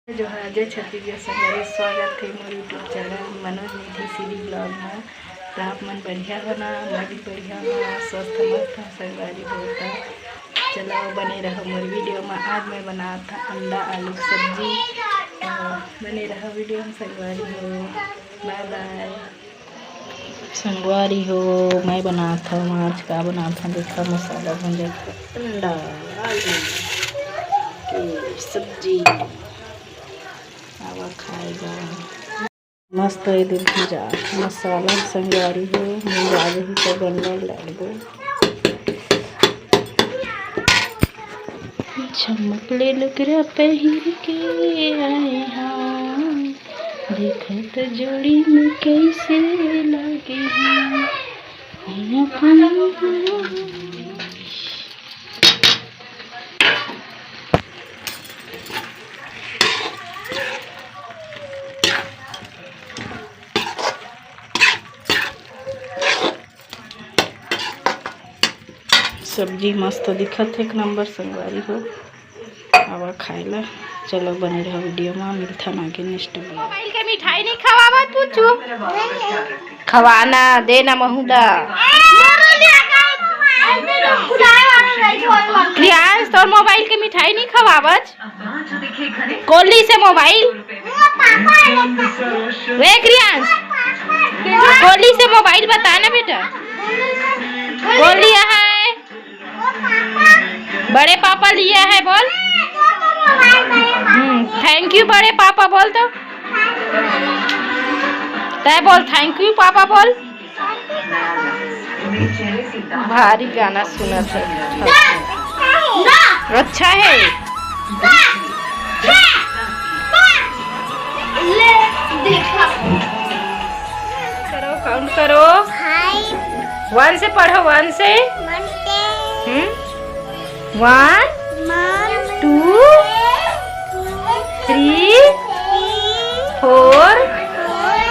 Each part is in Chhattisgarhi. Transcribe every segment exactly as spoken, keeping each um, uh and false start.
जोहार, जय छत्तीसगढ़ संगवारी, स्वागत हे मोर YouTube चैनल मनोज निधि सीधी ब्लॉग में। तो आप मन बढ़िया हो ना? मैं भी बढ़िया हूँ, स्वस्थ मस्त हूँ संगवारी हो। तो चलो बने रहो मोर वीडियो में। आज मैं बनात हूँ अंडा आलू की सब्जी। तो बने रहो वीडियो में संगवारी हो। बाय बाय। संगवारी हो, मैं बनात हूँ आज, का बनात हूँ देखा, मसाला भुंजा, अंडा आलू की सब्जी। आवा खाए बर। मस्त ए दिन भुंजा मसाला संगवारी हो, भुंजा जही त गंडा डालबो। चमक ले लुगरा पहिर के आए हाँ, देखत जोड़ी में कैसे लागे हाँ। सब्जी मस्त दिखत हे, एक नंबर संगवारी हो। आवा खाए ला। चलो बने रहो वीडियो में, मिलथन आगे नेक्स्ट ब्लॉग। मोबाइल के मिठाई नहीं खवावत पूछू। खवाना देना महूदा। क्रियांश, तोर मोबाइल के मिठाई नहीं खवावत। कोली से मोबाइल। वे क्रियांश, कोली से मोबाइल बता ना बेटा। कोली है। बड़े पापा लिया है, बोल। हम्म, थैंक यू बड़े पापा बोल तो। तय बोल, थैंक यू पापा बोल। भारी गाना सुनत है। अच्छा है। ले, देखा। करो, काउंट करो। Five। वन से पढ़ो, वन से। One से। हम्म। One, one, two, two, three, three, four। Four।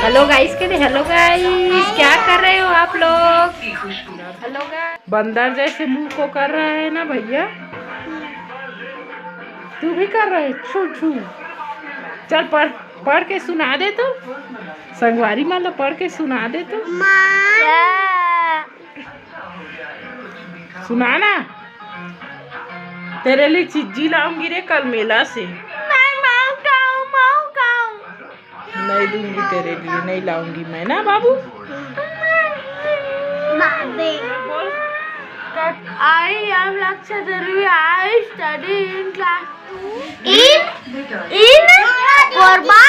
Hello guys के दे, हेलो गाइस, क्या कर रहे हो आप लोग? हेलो गाइस। बंदर जैसे मुंह को कर रहा है ना भैया, तू भी कर रहे, छू छू। चल पढ़, पढ़ के सुना दे तो, संगवारी मन ला पढ़ के सुना दे तो। माँ। सुना ना। तेरे लिए चिज्जी लाऊंगी रे कल मेला से। मैं माऊ खाऊं, माऊ खाऊं। नहीं दूंगी तेरे लिए, नहीं लाऊंगी मैं ना बाबू। बाबे। बोल। I am Lakshadharvi, I study in class two। In, in Korba.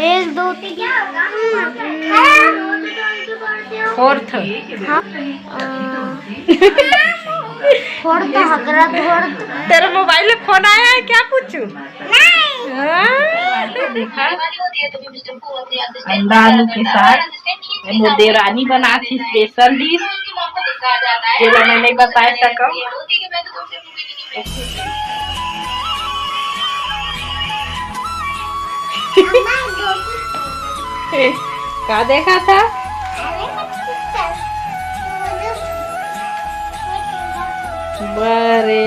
एक, दो, तीन। Fourth। हाँ। अ, fourth हगरा, fourth। तेरे मोबाइल में फोन आया है क्या पूछू? नहीं। हाँ? अंडा आलू के साथ ये मोर देवरानी बनात ही special dish, जेला मैं नहीं बता सकम। ए, का देखा था? बरे।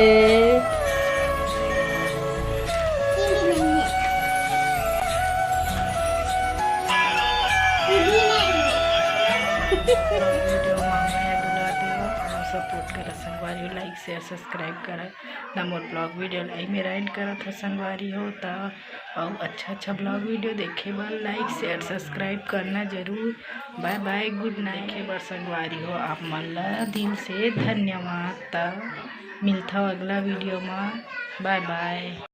वीडियो में मया दुलार देवो और support करा संगवारी हो, like share subscribe करा। ना मोर vlog video ला एमे end करत हो संगवारी हो, त अउ अच्छा अच्छा vlog video देखे बर like share subscribe करना जरूर। Bye bye, good night। देखे बर संगवारी हो आप मन ला दिल से धन्यवाद। त मिलथव अगला वीडियो मा। Bye bye।